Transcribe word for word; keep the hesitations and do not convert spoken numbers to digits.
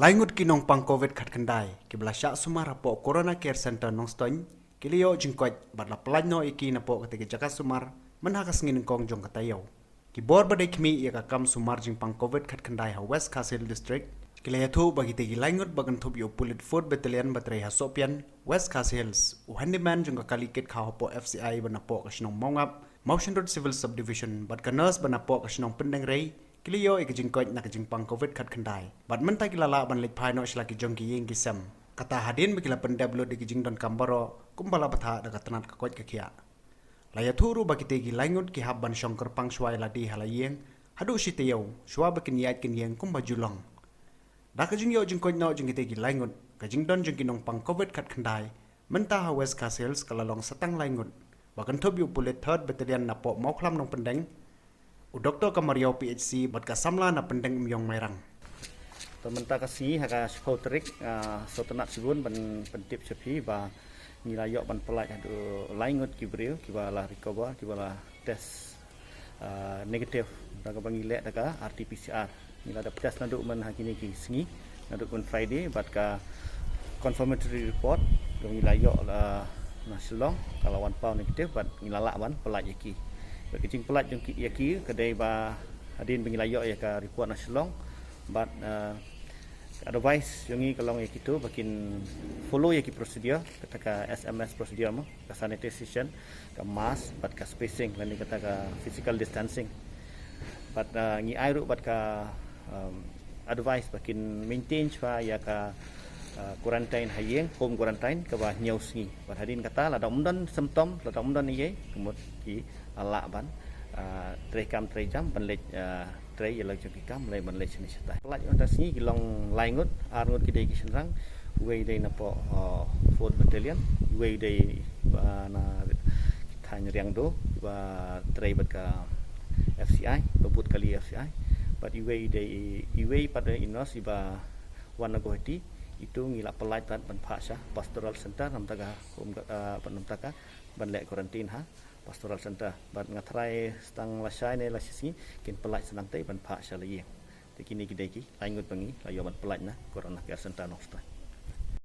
Lai ngut ki nongpang covid khatkhyndai kiba la shah sumar hapoh Corona Care Centre Nongstoiñ ki la ïoh jingkoit bad la pyllait noh ïa ki napoh katei ka jaka sumar mynha ka sngi nyngkong jong ka taïew. Ki bor ba dei khmih ïa ka kam sumar jingpang covid khatkhyndai ha West Khasi Hills District ki la ïathuh ba kitei ki lai ngut ba kynthup ïa u pulit fourth Battalion ba trei ha Sohpian, West Khasi Hills, u handyman jong ka kali kit khaw hapoh F C I ba napoh ka shnong Mawngap, Mawshynrut Civil Subdivision, bad ka nurse ba napoh ka shnong Pyndengrei ki la ïoh ïa ka jingkoit na ka jingpang covid khatkhyndai bad mynta ki la lah ban leit phai noh sha la ki jong ki ïing ki sem. Kata hadien ba ki la pyndep lut ïa ki jingdonkam baroh kumba la bthah da ka tnat ka koit ka khiah. La ïathuh ruh ba kitei ki lai ngut ki hap ban shong kyrpang shuwa ïa lade ha la ïing haduh shi taïew shuwa ba kin ïaid kin ïeng kumba ju long. Da ka jingïoh jingkoit noh jong kitei ki lai ngut, ka jingdon jong ki nongpang covid khatkhyndai mynta ha West Khasi Hills ka la long sa tang lai ngut, ba kynthup ïa u pulit third Battalion napoh Mawkhlam Nongpyndeng, u doktor ka Mariaw P H C bad ka samla na Pyndeng Umïong Mairang. To mynta ka sngi ha ka shiphew tarik, ah, sngewtynnat shibun ban pyntip sha phi ba ngi la ïoh ban pyllait haduh lai ngut ki briew kiba la recover, kiba la test, ah, negative da kaba ngi leh da ka R T P C R. Ngi la dep test naduh myn ha kine ki sngi, naduh myn Friday, bad ka confirmatory report kaba ngi la ïoh, ah, na Shillong ka la wan paw negative bad ngi la lah ban pyllait ïa ki. Bad ka jingpyllait jong ki ïa ki ka dei ba hadien ba ngi la ïoh ïa ka report na Shillong bad, ah, advice jong ngi ka long ïa kito ba kin follow ïa ki procedure, kata ka S M S procedure mo, ka sanitization, ka mask bad ka spacing lane kata ka physical distancing. Bad, ah, ngi ai ruh bad ka, um, advice ba kin maintain shuwa ïa ka, ah, quarantine ha ïing, home quarantine kaba hynñiew sngi. Bad hadien kata lada ym don symptom, lada ym don ei ei, ka mut ki, ah, lah ban, ah, trei kam trei jam ban leit, ah, trei ïa la jong ki kam lei ban leit shane shatai. Pyllait mynta sngi ki long lai ngut, ar ngut ki dei ki shynrang, uwei dei napoh, uh, fourth Battalion, uwei dei, uh, na thaiñ Riangdo ba trei bad ka F C I, ba bud kali F C I. Bad uwei dei, uwei pat dei i nurse iba wan na Guwahati, itu ngi la pyllait pat ban phah sha Pastoral Centre namar ka home, uh, namar ka ban leh quarantine ha Pastoral Centre. Bad nga tharai tang lashai ne lashisngi kin pyllait sa nangtei ban phah sha la ïing. Te kine ki dei ki lai ngut ba ngi la ïoh ban pyllait na Corona Care Centre Nongstoiñ.